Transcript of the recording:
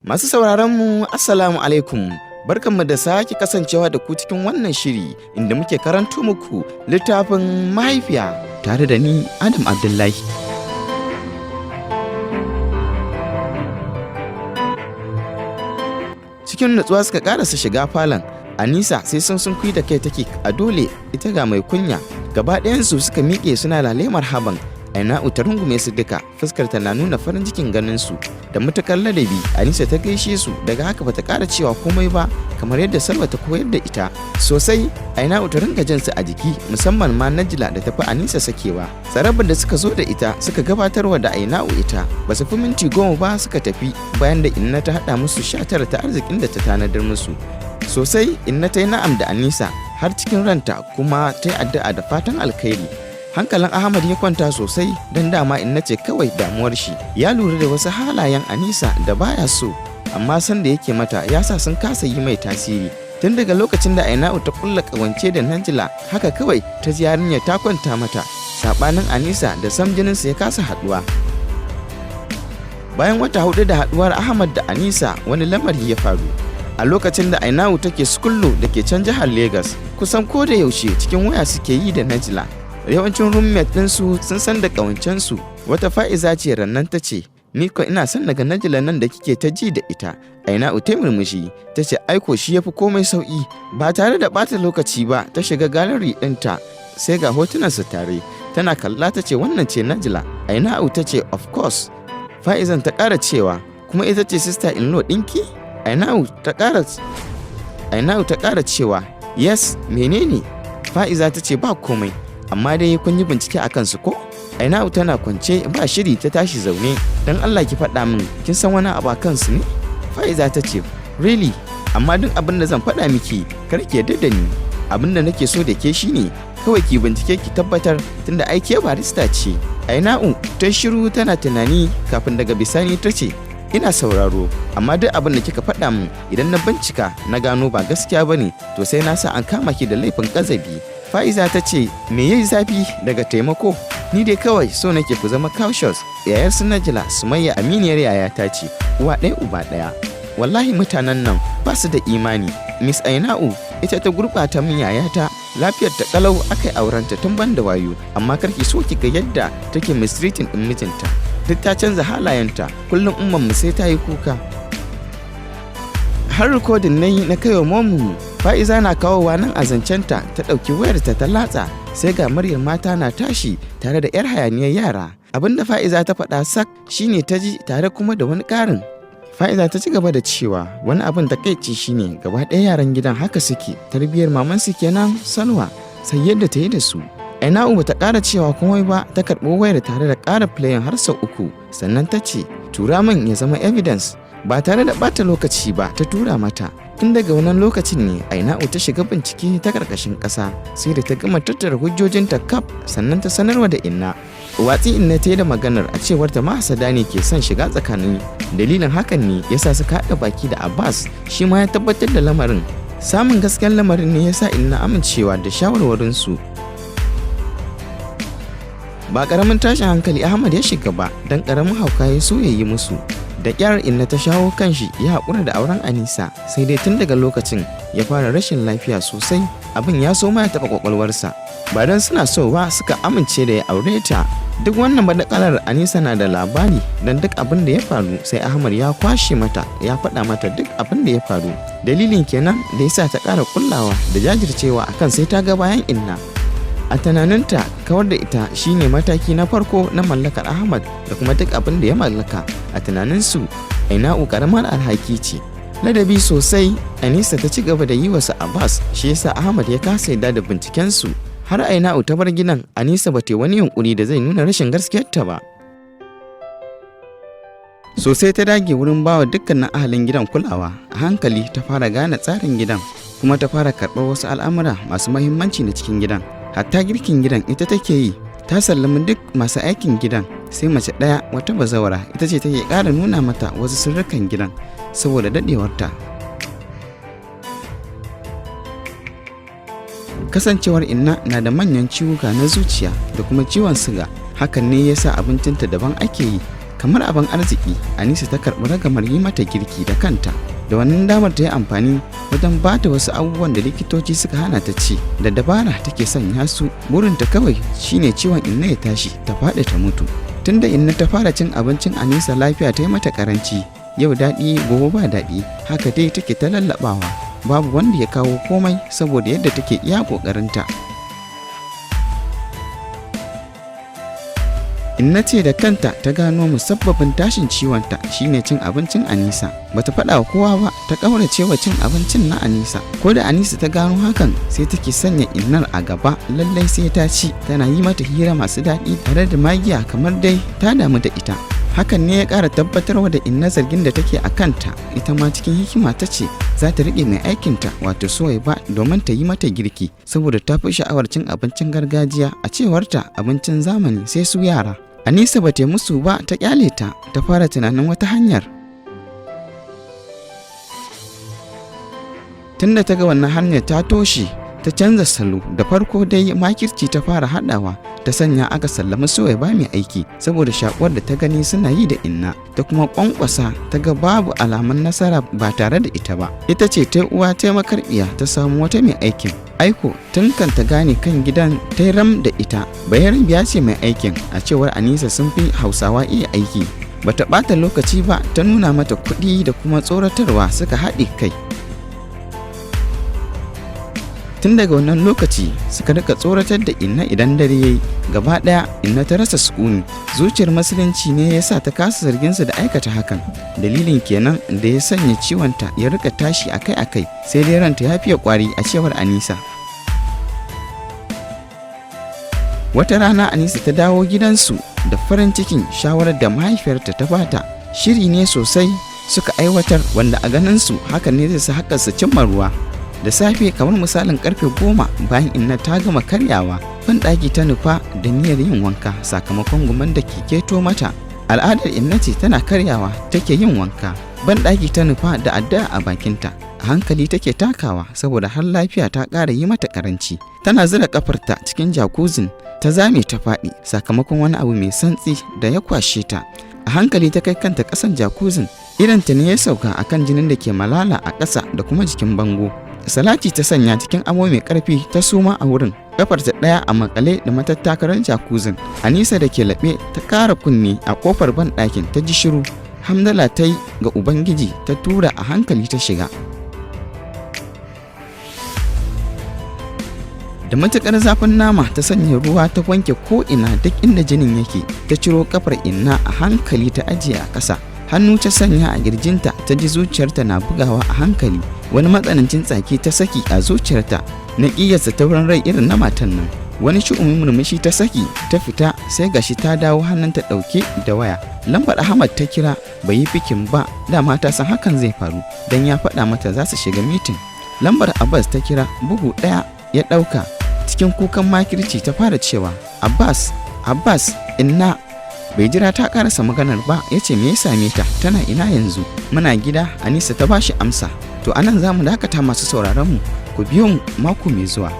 Masu sauraron mu, Assalamu alaikum. Barkanmu da sake kasancewa da ku cikin wannan shiri inda muke karanto muku littafin Mahaifiya tare da ni, Adam Abdullahi. Cikin nutsuwa suka karasa shiga falon. Anisa sai sun kui da kai take a dole, ita ga mai kunya. Gaba ɗayansu suka miƙe suna lalemar haban. Aina'u ta rungume su duka, fuskar ta na nuna farin cikin ganin su. Da matukar ladabi Anisa ta gaishe su, daga haka bata ƙara cewa komai ba, kamar yadda Salwa ta koyar da ita. Sosai Aina'u ta ringa jin su a jiki, musamman ma Najila da tafi Anisa sakewa. Tsarabar da suka zo da ita suka gabatarwa da Aina'u ita. Ba su fi minti 10 ba suka tafi, bayan da Inna ta haɗa musu 19 ta arzikin da ta tanadar musu. Sosai Inna ta yi na'am da Anisa har cikin ranta, kuma ta yi addu'a da fatan alkhairi. Hankalin Ahmad ya kwanta sosai, don dama Inna ce kawai damuwar shi. Ya lura da wasu halayen Anisa da baya so, amma san da yake mata ya sa sun kasa yi mai tasiri. Tun daga lokacin da Aina'u ta kulla kawance da Najila, haka kawai ta ji yarinyar ta kwanta mata, sabanin Anisa da sam jininsa ya kasa haduwa. Bayan wata 4 da haduwar Ahmad da Anisa, wani lamari ya faru. A lokacin da Aina'u take sukullo da ke can jihar Legas, kusan ko da yaushe cikin waya suke yi da Najila. Yawancin roommate ɗinsu sun san da ƙawancensu. Wata Fa'iza ce rannan ta ce, "Ni ko ina son daga Najila nan da kike ta ji da ita." Aina'u ta murmushi ta ce, "Aiko shi yafi komai sauƙi." Ba tare da ɓata lokaci ba ta shiga gallery ɗinta, sai ga hotunan su tare. Tana kalla ta ce, "Wannan ce Najila?" Aina'u ta ce, "Of course." Fa'izan ta ƙara cewa, "Kuma ita ce sister in law ɗinki?" Aina'u ta ƙara cewa, "Yes, menene?" Fa'iza ta ce, "Ba komai, amma dai kun yi bincike a kansu ko?" Aina'u tana kwance ba shiri ta tashi zaune. "Don Allah ki faɗa min, kin san wani abu a kansu ne?" Fa'iza ta ce, "Really? Amma duk abin da zan faɗa miki, kar ki yarda da ni. Abin da nake so da ke shine kawai ki bincike ki tabbatar, tunda ai ke barista ce." Aina'u ta shiru tana tunani, kafin daga bisani ta ce, "Ina sauraro, amma duk abin da kika faɗa min, idan na bincika na gano ba gaskiya bane, to sai na sa an kama ki da laifin ƙazafi." Fa'iza ta ce, "Me yayi zafi daga taimako? Ni dai kawai so nake ku zama cautious. Yayar su Najila, Sumayya, aminiyar yayata ce, uwa ɗaya uba ɗaya. Wallahi mutanen nan ba su da imani. Miss Aina'u ita ta gurɓata min yayata. Lafiyar ta kalau aka yi aurenta tun ban da wayo, amma karki so ki ga yadda take mistreating ɗin mijinta. Duk ta canza halayenta, kullum umman mu sai ta yi kuka. Har rikodin na yi na kaiwa momin." Fa'iza na kawowa nan a zancenta ta ɗauki wayarta ta latsa, sai ga muryar mata na tashi tare da 'yar hayaniyar yara. Abinda Fa'iza ta faɗa sak shine ta ji, tare kuma da wani ƙarin. Fa'iza ta ci gaba da cewa, "Wani abin takaici shine gaba ɗaya yaran gidan haka suke, tarbiyyar mamansu kenan Salwa, sai yadda ta yi da su." Aina'u bata ƙara cewa komai ba, ta karɓo wayar tare da ƙara playing har sau 3, sannan ta ce, "Tura min ya zama evidence." Ba tare da ɓata lokaci ba ta tura mata. Tun daga wannan lokacin ne Aina'u ta shiga bincike ta ƙarƙashin ƙasa, sai da ta gama tattara hujjojinta kaf sannan ta sanarwa da Inna. Watsi Inna ta yi da maganar, a cewar ta mahasada ne ke son shiga tsakanin. Dalilin hakan ne yasa suka haɗa baki da Abbas, shi ma ya tabbatar da lamarin. Samun gaskiyar lamarin ne yasa Inna amincewa da shawarwarinsu. Ba ƙaramin tashin hankali Ahmad ya shiga ba, don ƙaramin hauka ya so ya yi musu. Da ƙyar Inna ta shawo kan shi ya haƙura da auren Anisa, sai dai tun daga lokacin ya fara rashin lafiya sosai, abin ya so ma ya taɓa ƙwaƙwalwarsa. Ba don suna so ba suka amince da ya aure ta. Duk wannan badakalar Anisa na da labari, don duk abin da ya faru sai Ahmad ya kwashe mata ya faɗa mata duk abin da ya faru. Dalilin kenan da yasa ta ƙara kullawa da jajircewa akan sai ta ga bayan Inna. A tunaninta, kawar da ita shine mataki na farko na mallakar Ahmad da kuma duk abin da ya mallaka. A tunaninsu, Aina'u karamar alhaki ce. Ladabi sosai Anisa ta ci gaba da yi wa Abbas, shi yasa Ahmad ya kasa yarda da bincikensu. Har Aina'u ta bar gidan, Anisa ba ta yi wani yunkuri da zai nuna rashin gaskiyarta ba. Sosai ta dage wurin bawa dukkanin ahalin gidan kulawa. A hankali ta fara gane tsarin gidan, kuma ta fara karɓar wasu al'amura masu mahimmanci na cikin gidan. Hatta girkin gidan ita take yi. Ta sallami duk masu aikin gidan sai mace ɗaya, wata bazawara, ita ce take ƙara nuna mata wasu sirrukan gidan saboda daɗewarta. Kasancewar Inna na da manyan ciwuka na zuciya da kuma ciwon siga, hakan ne yasa abincinta daban ake yi. Kamar abin arziki, Anisa ta karɓi ragamar yi mata girki da kanta. Da wannan damar ta yi amfani wajen ba ta wasu abubuwan da likitoci suka hana ta ci, da dabara take sanya su. Burinta kawai shine ciwon Inna ya tashi, ta faɗi ta mutu. Tunda Inna ta fara cin abincin Anisa, lafiya ta yi mata karanci. Yau daɗi, gobe ba daɗi, haka dai take ta lallaɓawa. Babu wanda ya kawo komai saboda yadda take iya ƙoƙarinta. Inna ce da kanta ta gano musabbabin tashin ciwonta shine cin abincin Anisa. Bata faɗa wa kowa ba, ta ƙaurace wa cin abincin na Anisa. Ko da Anisa ta gano hakan, sai take sanya Innar a gaba, lallai sai ta ci, tana yi mata hira masu daɗi tare da magiya kamar dai ta damu da ita. Hakan ne ya ƙara tabbatarwa da Inna zargin da take a kanta. Ita ma cikin hikima ta ce za ta riƙe mai aikinta, wato Suwaiba, domin ta yi mata girki, saboda ta fi sha'awar cin abincin gargajiya. A cewarta, abincin zamani sai su yara. Anisa ba ta yi musu ba, ta kyale ta, ta fara tunanin wata hanyar. Tunda ta ga wannan hanyar ta toshe, ta canza salo. Da farko dai makirci ta fara haɗawa, ta sanya aka sallami Suwaiba mai aiki saboda shakuwar da ta gani suna yi da Inna, ta kuma kwankwasa ta ga babu alamun nasara ba tare da ita ba. Ita ce ta uwa ta makarbiya, ta samu wata mai aikin. Aiko tun kan ta gane kan gidan, ta ram da ita. Bayarabiya ce mai aikin, a cewar Anisa sun fi Hausawa iya aiki. Bata ɓata lokaci ba, ta nuna mata kuɗi da kuma tsoratarwa, suka haɗe kai. Tun daga wannan lokaci suka rika tsoratar da Inna idan dare yayi. Gaba ɗaya Inna ta rasa sukuni. Zuciyar musulunci ne ya sa ta kasa zarginsa da aikata hakan. Dalilin kenan da ya sanya ciwonta ya rika tashi akai-akai, sai dai ranta ya fiye kwari, a cewar Anisa. Wata rana Anisa ta dawo gidansu da farin cikin shawarar da mahaifiyarta ta bata. Shiri ne sosai suka aiwatar, wanda a ganinsu hakan ne zai sa hakan su cimma ruwa. Da safe, kamar misalin karfe 10, bayan Inna ta gama karyawa, ban ɗaki ta nufa da niyyar yin wanka sakamakon guman da ke keto mata. Al'adar Inna ce, tana karyawa take yin wanka. Ban ɗaki ta nufa da addu'a a bakinta. A hankali take takawa saboda har lafiya ta ƙara yi mata ƙaranci. Tana zura ƙafarta cikin jacuzin, ta zame ta faɗi sakamakon wani abu mai santsi da ya kwashe ta. A hankali ta kai kanta ƙasan jacuzin, idonta ne ya sauka akan jinin da ke malala a ƙasa da kuma jikin bango. Salati ta sanya cikin amo mai ƙarfi, ta suma a wurin, kafarta ɗaya a makale da matattakarar jacuzin. Anisa da ke laɓe ta ƙara kunne a ƙofar banɗakin, ta ji shiru. Hamdala ta yi ga Ubangiji, ta tura a hankali ta shiga. Da matuƙar zafin nama ta sanya ruwa ta wanke ko'ina, duk inda jinin yake. Ta ciro kafar Inna a hankali ta ajiye a ƙasa. Hannu ta sanya a girjinta, ta ji zuciyarta na bugawa a hankali. Wani matsanancin tsaki ta saki a zuciyarta na ƙiyasta taurin rai irin na matan nan. Wani shu'umin murmushi ta saki, ta fita. Sai gashi ta dawo, hannunta ɗauke da waya. Lambar Ahmad ta kira, bai yi picking ba. Dama ta san hakan zai faru don ya faɗa mata za su shiga meeting. Lambar Abbas ta kira, bugu ɗaya ya ɗauka. Cikin kukan makirci ta fara cewa, "Abbas, Abbas, Inna." Bai jira ta karasa maganar ba, ya ce, "Me ya same ta? Tana ina yanzu?" "Muna gida," Anisa ta bashi amsa. To, anan za mu dakata, masu sauraron mu. Ku biyo mu mako mai zuwa.